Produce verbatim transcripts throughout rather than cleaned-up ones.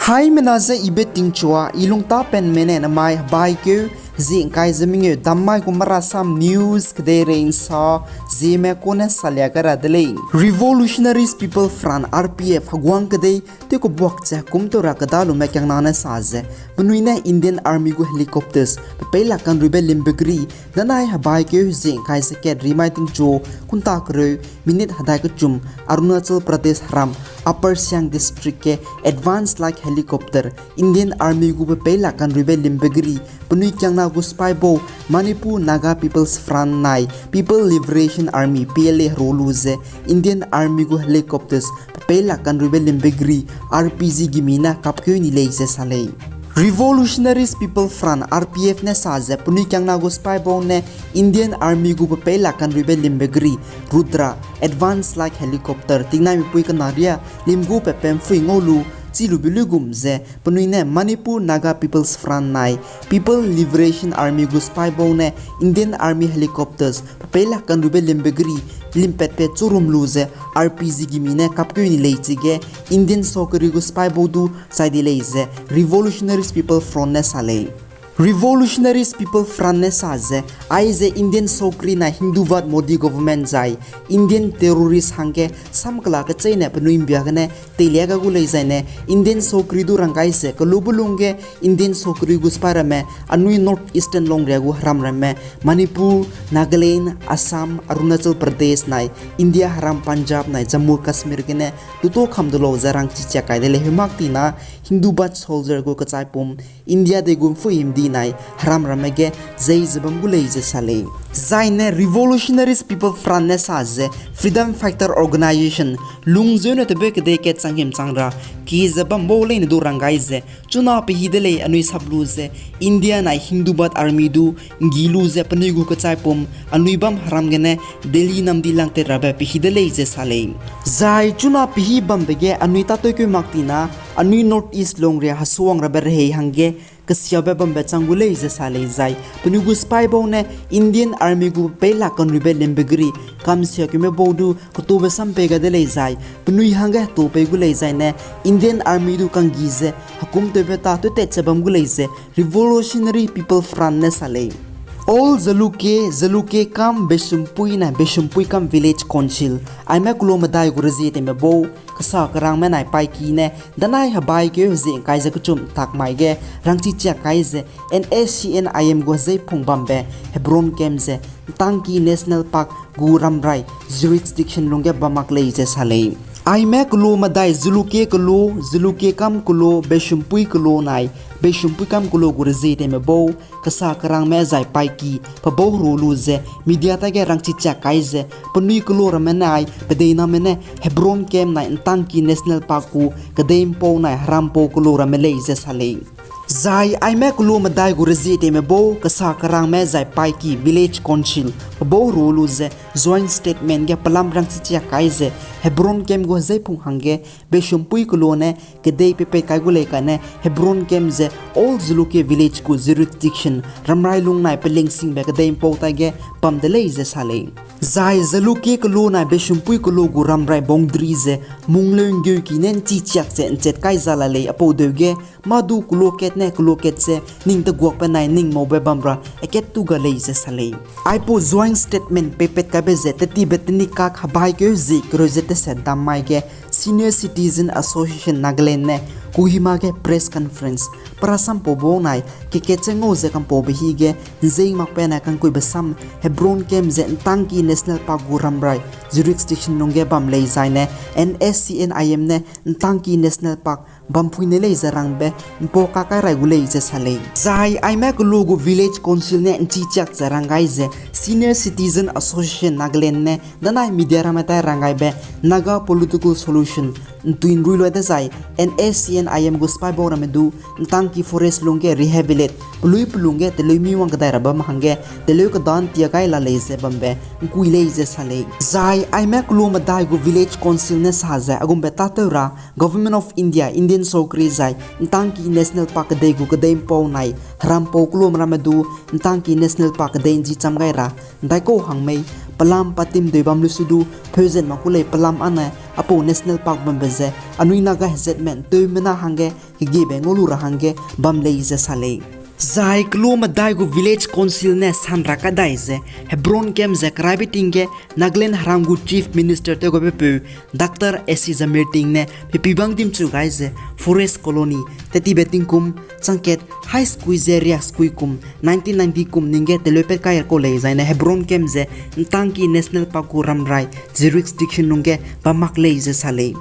Haimena ze ibe tingchua, i lungtapenme ne namai hebaikeu zie ngkai ze mengeu dammai gu Marasam News kedeirei nsa zieme kune salia gai ra de lei. Revolutionaries People Front, R P F, heguang kedei tewkebuak ze hekum tew ra keda lume kiangna ne sa ze, penui ne Indian Army gu helicopters pe peilak kanruibe limbe geri, danai hebaikeu zie ngkai ze kat rimai tingchu, kunta kereu, minute hedai kechum, Arunachal Pradesh heram, Upper Siang District ge advance like helicopter, Indian Army gu pe peilak kanruibe limbe geri, penui kiangna gu sipai bau, Manipur Naga People's Front nai People Liberation Army, P L A, heru lu ze, Indian Army gu helicopters pe peilak kanruibe limbe geri, R P G gimi ne kapkeu ni lei ze sa lei. Revolutionaries People Front, R P F, ne sa ze penui kiangna gu sipai bau ne Indian Army gu pe peilak kanruibe limbe geri, Rudra, advance like helicopter, tingnai mipui kena ria lim gu pe pemfui ngau lu, chi lu bi luigum ze, penui ne Manipur Naga People's Front nai People Liberation Army gu sipai bau ne Indian Army helicopters pe peilak kanruibe limbe geri, limpatpat churum lu ze, R P G gimi ne kapkeu ni lei chige, Indian sokeri gu sipai bau du chai di lei ze Revolutionaries People Front ne sa lei. Revolutionaries People Front ne sa ze, aize Indian sokeri nai Hindutva Modi government zai Indian terrorist hangge samkela kecheîne penui mbia gene teilia ga gu lei zaine, Indian sokeri du ranggai ze kelube lungge Indian sokeri gu sipai ramme anui North Eastern longria gu heram ramme, Manipur, Nagaland, Assam, Arunachal Pradesh nai India heram Punjab nai Jammu Kashmir gene luto kham du lau ze rangchi chiak kai de lei. Heu mak tina Hindutva soldier gu kechaipum India dei gu mpui himdi nai heram ramme ge zei ze bam gu lei ze sa lei. Zaine Revolutionaries People Front ne sa ze Freedom Fighter Organization lungzeune tebe kedei kat chang him chang ra ki ze bam bau leine du ranggai ze chuna pehî de lei anui sap lu ze India nai Hindutva Army du nggi lu ze penui gu kechaipum anui bam heram gene Delhi namdi lang tet rabe pehî de lei ze sa lei. Zai chuna pehî bambe ge anui tâtewkeu mak tina anui North East longria hesuang rabe rehei hangge kesiabe bambe chang gu lei ze sa lei zai penui gu sipai bau ne Indian Army gu peilak kanruibe limbe geri kamsiakeume bau du ketube sam pei ga de lei zai penui hangge hetu pei gu lei zaine Indian Army du kanggi ze hekum tewbe ta tewtat ze bam gu lei ze Revolutionary People Front ne sa lei. All Jalukie, Jalukie kam Beisumpui nai Beisumpui kam Village Council, aime kelo medai gu rezie tewme bau, kesa kerangme nai paiki ne danai hebaikeu hezie ngkai ze kechum tak mai ge rangchi chiak kai ze N S C N I M gu hezeiphung bambe Hebron camp ze Ntangki National Park gu ramrai jurisdiction lungge bam mak lei ze sa lei. Aime kelo medai Jalukie kelo, Jalukie kam kelo, Beisumpui kelo nai Beisumpui kam kelo gu rezie tewme bau, kesa kerangme zai paiki pe bau heru lu ze media tage rangchi chiak kai ze penui kelo ramme nai pedeiname ne Hebron camp nai Ntangki National Park gu kedei mpau nai herampau kelo ramme lei ze sa lei. Zai aime kelo medai gu rezie tewme bau, kesa kerangme zai paiki Village Council pe bau heru lu ze joint statement ge pelam rangchi chiak kai ze Hebron camp gu hezeiphung hangge Beisumpui kelo ne kedei pepet kai gu lei kane Hebron camp ze All Jalukie Village gu jurisdiction ramrai lung nai pelingsingbe kedei mpau tage bam de lei ze sa lei. Zai Jalukie kelo nai Beisumpui kelo gu ramrai boundary ze mungleu nggeuki ne nchi chiak ze nchet kai za la lei apau deu ge, mâ du kelo kat ne kelo kat ze ning teguakbe nai ning maube bam ra akat tu ga lei ze sa lei. Aipau joint statement pepet kaibe ze tetibe tenikak hebaikeu zie kereu ze teset dam mai ge Senior Citizen Association Nagaland ne Kohima ge press conference pe rasam pau bau nai kekat ze ngau ze kampaube hi ge nzei makbe nai kangkuibe sam Hebron camp ze Ntangki National Park gu ramrai jurisdiction lungge bam lei zaine N S C N I M ne Ntangki National Park bampui ne lei ze rangbe mpau kakai rai gu lei ze sa lei. Zai aime kelo gu Village Council ne nchi chiak ze ranggai ze Senior Citizen Association Nagaland ne danai media ramme tai ranggaibe Naga political solution ntui nrui loi dezai N S C N I M gu sipai bau ramme du Ntangki forest lungge rehabilitate pelui pelungge teleu mi wang kedai ra bam hangge teleu kedan tia gai la lei ze bambe nkui lei ze sa lei. Zai aime kelo medai gu Village Council ne sa ze agumbe tâtew ra Government of India, India Sokri zai ’Ntangki National Park kedei gu kedei ’mpau nai herampau kelume ramme du ’Ntangki National Park kedei ’nji cham gai ra ’ndaikau hang mei, pelam patimdeu bam lu su du pheuzen mak ku lei. Pelam âne aipau National Park bambe ze anui Naga hezatme ’nteumena hangge kegiebe ngau lu ra hangge bam lei ze sa lei. Zai kelu medai gu Village Council ne sanra kadai ze Hebron Camp ze keraibe ting ge Nagaland heram gu Chief Minister tew gabe peu Doctor S C Jamir ting ne pepibang dimchu gai ze Forest Colony tetibe tingkum changkat hai sekui ze riak sekui kum nineteen ninety kum ning ge teleupat kai kau lei. Zai ne Hebron Camp ze ’Ntangki National Park gu ramrai jurisdiction lungge bam mak lei ze sa lei.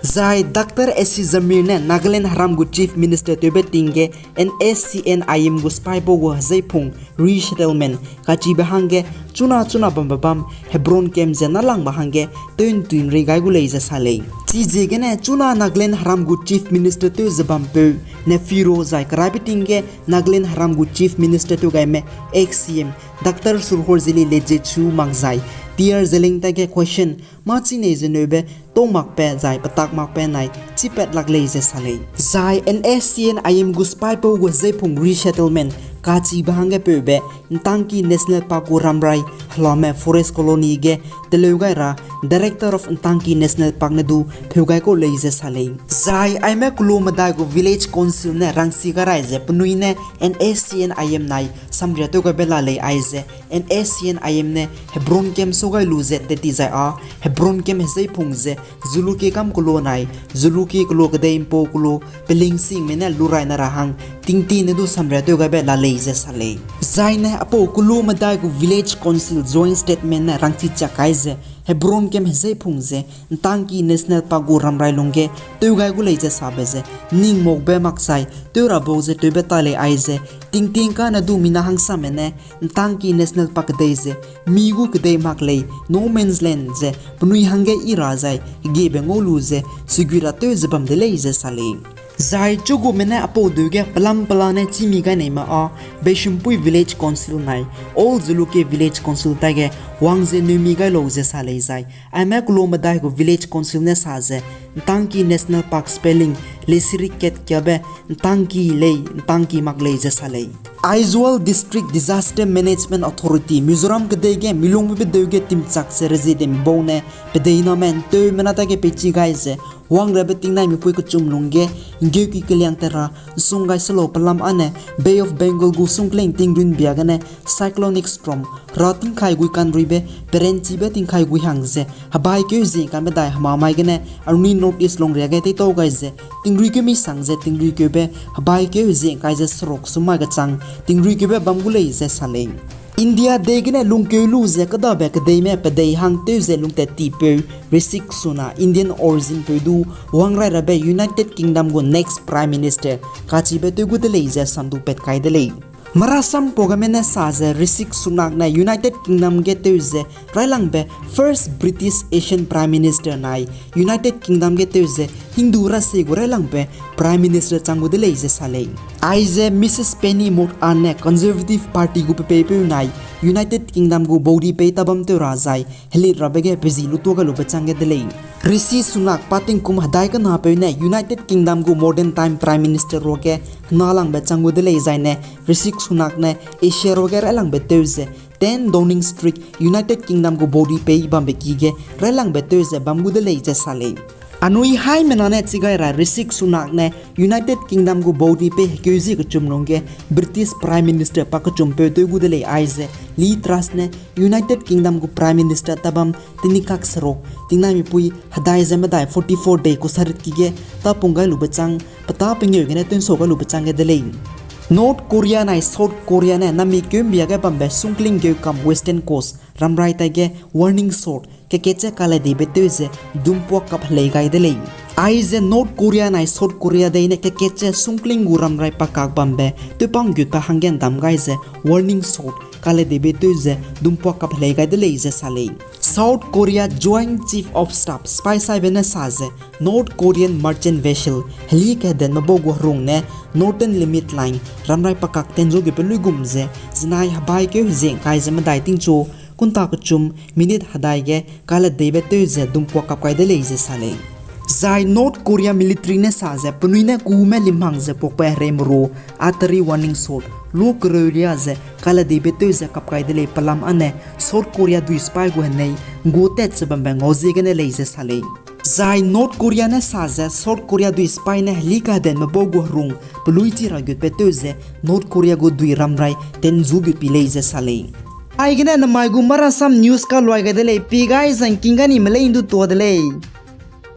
Zai Doctor S C Jamir ne Nagaland heram gu Chief Minister tewbe ting ge N S C N I M gu sipaipau gu hezeipung resettlement kachibe hangge chuna chuna bambe bam Hebron Camp ze nâlangbe hangge tew ’ntui ’nrei gai gu lei ze sa lei. Chiziegene chuna Nagaland heram gu Chief Minister tew ze bampeu Neiphiu Rio zai keraibe ting ge Nagaland heram gu Chief Minister tew gaime ex C M Doctor Surhojeli Lejechu mak zai T R Zeliang ta ge question mâ chi nei ze neube tau makbe zai petak makbe nai chipat lak lei ze sa lei. Zai N S C N I M gu sipaipau gu hezeipung resettlement kachibe hangge peube ’Ntangki National Park gu ramrai helame Forest Colony ge teleu gai ra Director of ’Ntangki National Park ne du pheu gai kau lei ze sa lei. Zai aime kelu medai gu Village Council ne rangsi gai rai ze penui ne N S C N I M nai samria tew gaibe la lei. Aize N S C N I M ne Hebron Camp sau gai lu ze teti zai â Hebron Camp hezeipung ze Zulukie kam kelu nai Zulukie kelu kedei ’mpau kelu pelingsingme ne lurai na ra hang tingtie ne du samria tew gaibe la lei ze sa lei. Zai ne aipau kelu medai gu Village Council joint statement ne rangchi chak kai ze Hebron Camp hezeipung ze ’Ntangki National Park gu ramrai lungge tew gai gu lei ze sabe ze ning mokbe mak zai tew ra bau ze tewbe ta lei. Aize tingting kane du mina hangsame ne ’Ntangki National Park kedei ze mi gu kedei mak lei, no man's land ze penui hangge i ra zai kegiebe ngau lu ze segui ra tew ze bam de lei ze sa lei. Zai chugume ne aipau deu ge pelam pela ne chî mi gai neime â Beisumpuii Village Council nai Old Zulukie Village Council ta ge wang ze neu mi gai lau ze sa lei. Zai aime kelu medai gu Village Council ne sa ze ’Ntangki National Park spelling lesiri kat kiabe ’Ntangki lei, ’Ntangki mak lei ze sa lei. Aizawl District Disaster Management Authority Mizoram kedei ge milungbe deu ge timchak ze reziedeme bau ne pedeiname ’nteumena ta ge peichi gai ze wangrabe tingnaimipui kechum lungge ’nggeuki keliang tat ra ’nsung gai selau pelam âne Bay of Bengal gu sungkling tingrun bia gene cyclonic storm hera tingkai gui kanruibe peranchibe tingkai gui hang ze hebaikeu hezie kai medai hemamai gene anui North East lungria ge teitau gai ze tingruikeu misang ze tingruikeube hebaikeu hezie kai ze seruk sumai kechang tingruikeube bam gu lei ze sa lei. India dei gene lungkeu lu ze kêdabe kedeime pedei hang tew ze lungtat tipeu Rishi Sunak Indian origin peu du wangrai rabe United Kingdom gu next Prime Minister kachibe tew gu de lei ze sandu pat kai de lei. Marasam pau game ne sa ze Rishi Sunak ne United Kingdom ge tew ze railangbe first British Asian Prime Minister nai United Kingdom ge tew ze Hindu rasie gu railangbe Prime Minister chang gu de lei ze sa lei. Aize Mrs Penny Mordaunt ne Conservative Party gu pepeipeu nai United Kingdom gu baudi pei tabam tew ra zai helit rabe ge pezi lutua gai lube chang ge de lei. Rishi Sunak pa tingkum hedai kenapeu ne United Kingdom gu modern time Prime Minister ruage henalangbe chang gu de lei. Zai ne Rishi Sunak ne Asia ruage railangbe tew ze ten Downing Street United Kingdom gu baudi pei bambe ki ge railangbe tew ze bam gu de lei ze sa lei. Anui haimena ne chigai ra Rishi Sunak ne United Kingdom gu baudi pei hekeu zie kechum lungge British Prime Minister pa kechumpeu tew gu de lei. Aize Liz Truss ne United Kingdom gu Prime Minister tabam teni kak seruk tingnaimipui hedai ze medai forty-four day kusarit ki ge tapung gai lube chang petâ pengeu gene tewnsau gai lube chang ge de lei. North Korea nai South Korea ne nammi keumbia ge bambe sungkling geu kam Western Coast ramrai tai ge warning shot kekatche kaledeibe tew ze dumpuak kap helei gai de lei. Aize North Korea nai South Korea dei ne kekatche sungkling gu ramrai pakak bambe tewpang gutbe hangge ’ndam gai ze warning shot kaledeibe tew ze dumpuak kap helei gai de lei ze sa lei. South Korea Joint Chief of Staff sipai saibe ne sa ze North Korean merchant vessel heli kehedenme bau gu herung ne Northern Limit Line ramrai pakak tenzu gebe luigum ze zinai hebaikeu hezie kai ze medai tingchu kunta kechum minute hedai ge kaledeibe tew ze dumpuak kap kai de lei ze sa lei. Zai North Korea military ne sa ze penui ne kume limhang ze pakpe herei meru artillery warning shot lu kereu ria ze kaledeibe tew ze kap kai de lei, pelam âne South Korea dui sipai gu henei gu tat ze bambe ngau ziegene lei ze sa lei. Zai North Korea ne sa ze South Korea dui sipai ne heli kahedenme bau gu herung pelui chi ra gutbe tew ze North Korea gu dui ramrai tenzu gut pi lei ze sa lei. Aigene namai gu Marasam News kaluai gai de lei, pi gai zangking ga ni melei ndu tua de lei.